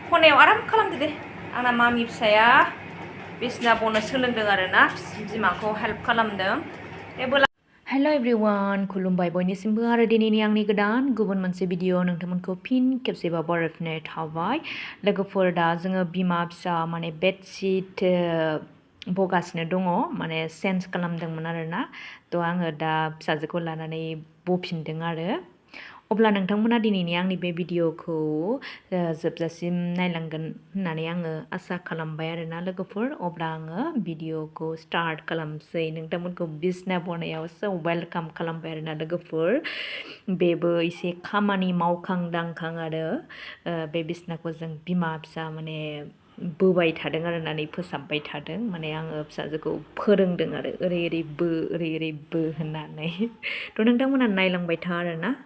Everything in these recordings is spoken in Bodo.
खनायाव आराम खालामदो दे आंना मामि फिसाया बिसना बनो सोलोंदों आरोना बिमाखौ हेल्प खालामदों हेलो एवरीवन खुलुमबाय बयनिसिमबो आरो दिनैनि आंनि गोदान गुबुन मोनसे भिडिअ नोंथांमोनखौ फिन खेबसेबाव बरायफिननाय थाबाय लोगोफोर दा जोङो बिमा फिसा माने बेडशीट बगासिनो दङ माने चेन्ज खालामदोंमोन आरोना थ' आङो दा फिसाजोखौ लानानै बफिनदों आरो अब्ला नोंथांमोना दिनैनि आंनि बे भिडिअखौ जोबजासिम नायलांगोन होननानै आङो आसा खालामबाय आरोना लोगोफोर अब्ला आङो भिडिअखौ स्टार्ट खालामसै नोंथांमोनखौ बिसना बनायावसो वेलकाम खालामबाय आरोना लोगोफोर बेबो एसे खामानि मावखां दांखां आरो बे बिसनाखौ जों बिमा फिसा माने बोबाय थादों आरोना फोसाबबाय थादों माने आङो फिसाजोखौ फोरोंदों आरो ओरै ओरै बो होननानै थ' नोंथांमोना नायलांबाय था आरोना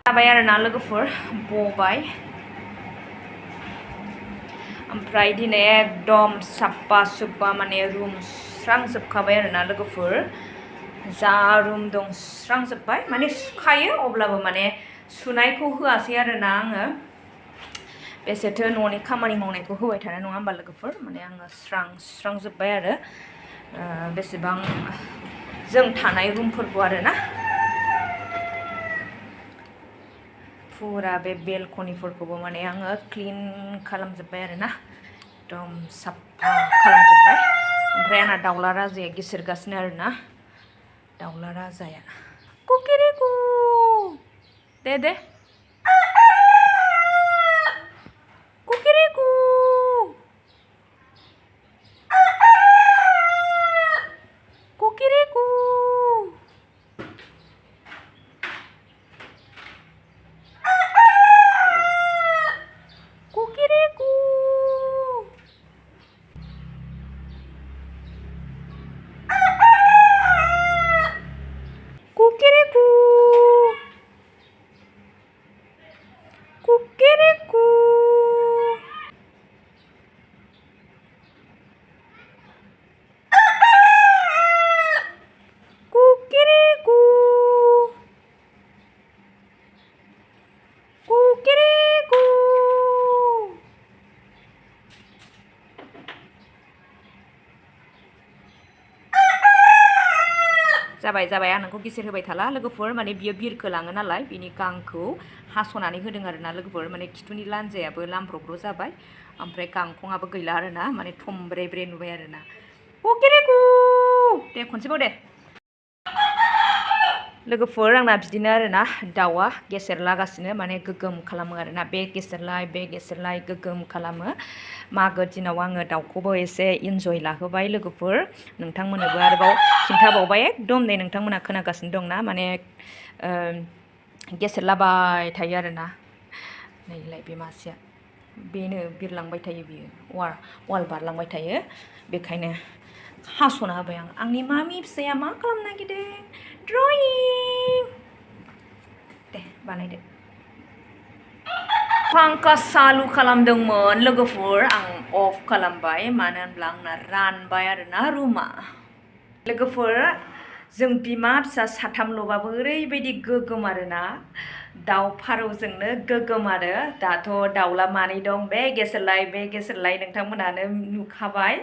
जाबाय आरोना लोगोफोर बबाय ओमफ्राय दिनै एकदम साफा सुफा माने रुम सुस्रांजोबखाबाय आरोना लोगोफोर जा रुम दं सुस्रांजोब्बाय माने सुखायो अब्लाबो माने सुनायखौ होआसै आरोना आङो बेसेथो न'नि खामानि मावनायखौ होबाय थानाय नङा होमबा लोगोफोर माने आङो सुस्रांजोब्बाय आरो बेसेबां जों थानाय रुमफोरखौ आरोना फुरा बे बेलकनिफोरखौबो माने आङो क्लिन खालामजोब्बाय आरोना एकदम साफा खालामजोब्बाय ओमफ्राय आंना दाउला राजाया गिसिरगासिनो आरोना दाउला राजाया कुकिरिकु दे कुकिरिकु कुकिरिकु जाबाय आं नोंखौ गिसिर होबाय थाला लोगोफोर माने बियो बिरखोलाङो नालाय बिनि गांखौ हास'नानै होदों आरोना लोगोफोर माने खिथुनि लान्जायाबो लामब्रब्र जाबाय ओमफ्राय गांखंआबो गैला आरोना माने थमब्रे ब्रे नुबाय आरोना कुकिरिकु दे खनसेबाव दे लोगोफोर आंना बिदिनो आरोना दाउआ गेसेर लागासिनो माने गोगोम खालामो आरोना बे गेसेरलाय गोगोम खालामो मागो दिनाव आङो दाउखौबो एसे इन्जय लाहोबाय लोगोफोर नोंथांमोननोबो आरोबाव खिन्थाबावबाय एकदम नै नोंथांमोना खोनागासिनो दंना माने गेसेरलाबाय थायो आरोना नैलाय बे मासेया बेनो बिरलांबाय थायो बियो वाल बारलांबाय थायो बेखायनो हास'ना होबाय आं आंनि मामि फिसाया मा खालामनो नागिरदों ड्रयिं दे बानायदो फांखा चालु खालामदोंमोन लोगोफोर आं अफ खालामबाय मानो होनब्ला आंना रानबाय आरोना रुमा लोगोफोर जों बिमा फिसा साथामल'बाबो ओरैबायदि गोगोम आरोना दाउ फारौजोंनो गोगोम आरो दाथ' दाउला मानै दं बे गेसेरलाय नोंथांमोनानो नुखाबाय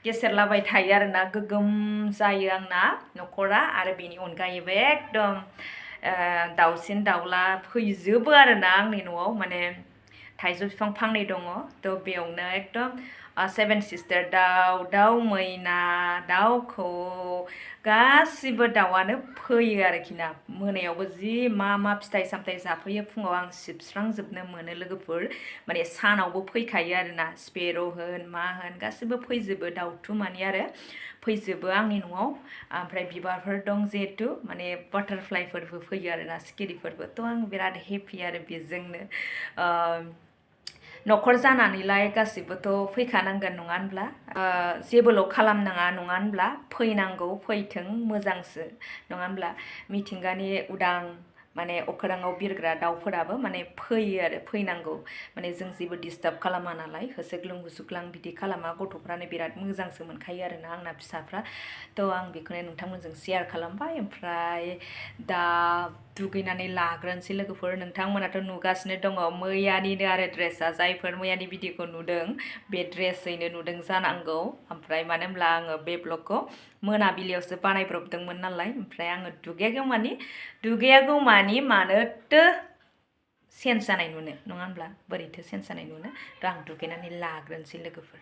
गेसेरलाबाय थायो आरोना गोगोम जायो आंना न'खरा आरो बेनि अनगायैबो एकदम दाउसिन दाउला फैजोबो आरोना आंनि न'आव माने थाइजौ बिफां फांनै दङ थ' बेयावनो एकदम सेभेन सिस्टार दाउ मैना दाउ खौवौ गासिबो दाउआनो फैयो आरोखि ना मोनायावबो जि मा फिथाइ सामथाइ जाफैयो फुङाव आं सिबस्रांजोबनो मोनो लोगोफोर माने सानावबो फैखायो आरोना स्पेर' होन मा होन गासिबो फैजोबो दाउथु मानि आरो फैजोबो आंनि न'आव ओमफ्राय बिबारफोर दं जिहेथु माने बाटारफ्लाइफोरबो फैयो आरोना सिखिरिफोरबो थ' आं बिराद हेपि आरो बेजोंनो न'खर जानानैलाय गासिबोथ' फैखानांगोन नङा होनब्ला जेबोल' खालामनाङा नङा होनब्ला फैनांगौ फैथों मोजांसो नङा होनब्ला मिथिंगानि उदां माने अख्राङाव बिरग्रा दाउफोराबो माने फैयो आरो फैनांगौ माने जों जेबो डिस्टार्ब खालामा नालाय होसोग्लुं हुसुग्लां बिदि खालामा गथ'फ्रानो बिराद मोजांसो मोनखायो आरोना आंना फिसाफ्रा थ' आं बेखौनो नोंथांमोनजों शेयार खालामबाय ओमफ्राय दा दुगैनानै लाग्रोनोसै लोगोफोर नोंथांमोनाथ' नुगासिनो दङ मैयानिनो आरो ड्रेसा जायफोर मैयानि भिडिअखौ नुदों बे ड्रेसैनो नुदों जानांगौ ओमफ्राय मानो होनब्ला आङो बे ब्लगखौ मोनाबिलियावसो बानायब्रबदोंमोन नालाय ओमफ्राय आङो दुगैयागौमानि मानोथो चेन्ज जानाय नुनो नङा होनब्ला बोरैथो चेन्ज जानाय नुनो थ' आं दुगैनानै लाग्रोनोसै लोगोफोर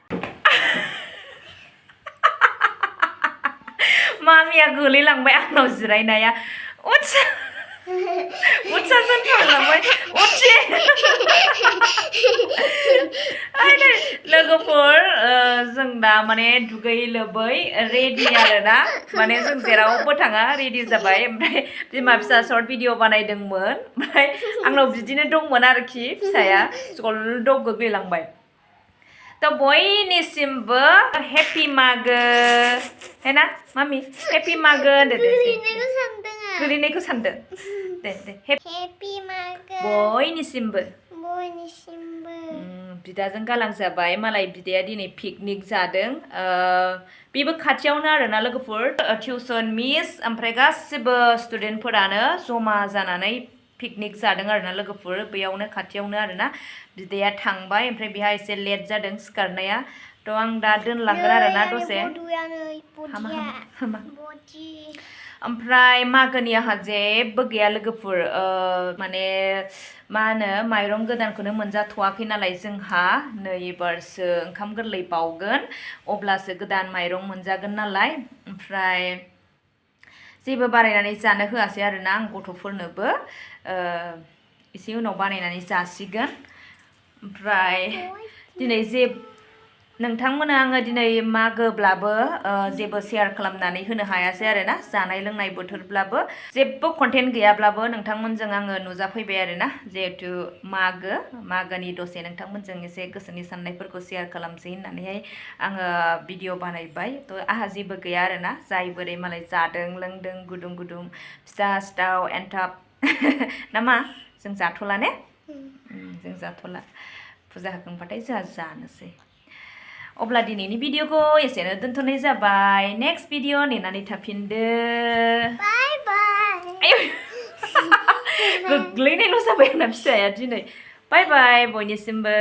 मामिया गोलैलांबाय आंनाव जिरायनाया उत्सासन खालामलांबाय लोगोफोर जों दा माने दुगै लोबै रेडि आरोना माने जों जेरावबो थाङा रेडि जाबाय ओमफ्राय बिमा फिसा सर्ट भिडिअ बानायदोंमोन ओमफ्राय आंनाव बिदिनो दंमोन आरोखि फिसाया जल्द' गोग्लैलांबाय थ' बयनिसिमबो हेपि मागो है ना मामि हेपि मागो होनदो दे गोलैनायखौ सानदों दे हेपि मागो बयनिसिमबो बिदाजों गालां जाबाय मालाय बिदाया दिनै पिकनिक जादों बेबो खाथियावनो आरोना लोगोफोर टिउसन मिस ओमफ्राय गासिबो स्टुडेन्टफोरानो जमा जानानै पिकनिक जादों आरोना लोगोफोर बेयावनो खाथियावनो आरोना बिदाया थांबाय ओमफ्राय बेहा एसे लेट जादों सिखारनाया थ' आं दा दोनलांगोन आरोना दसे ओमफ्राय मागोनि आंहा जेबो गैया लोगोफोर माने मा होनो माइरं गोदानखौनो मोनजाथ'वाखै नालाय जोंहा नै एबारसो ओंखाम गोरलै बावगोन अब्लासो गोदान माइरं मोनजागोन नालाय ओमफ्राय जेबो बानायनानै जानो होआसै आरोना आं गथ'फोरनोबो एसे उनाव बानायनानै जासिगोन ओमफ्राय दिनै नोंथांमोना आङो दिनै मागोब्लाबो जेबो शेयार खालामनानै होनो हायासै आरोना जानाय लोंनाय बोथोरब्लाबो जेबो कन्टेन्ट गैयाब्लाबो नोंथांमोनजों आङो नुजाफैबाय आरोना जिहेथु मागोनि दसे नोंथांमोनजों एसे गोसोनि साननायफोरखौ शेयार खालामसै होननानैहाय आङो भिडिअ बानायबाय थ' आंहा जेबो गैया आरोना जाय बोरै मालाय जादों लोंदों गुदुं गुदुं फिथा सिथाव एन्थाब नामा जों जाथ'ला ने जों जाथ'ला फुजा होखांबाथाय जोंहा जानोसै अब्ला दिनैनि भिडिअखौ एसेनो दोनथ'नाय जाबाय नेक्स्ट भिडिअ नेनानै थाफिनदो बाय बाय गोग्लैनायल' जाबाय आंना फिसाया दिनै बाय बाय बयनिसिमबो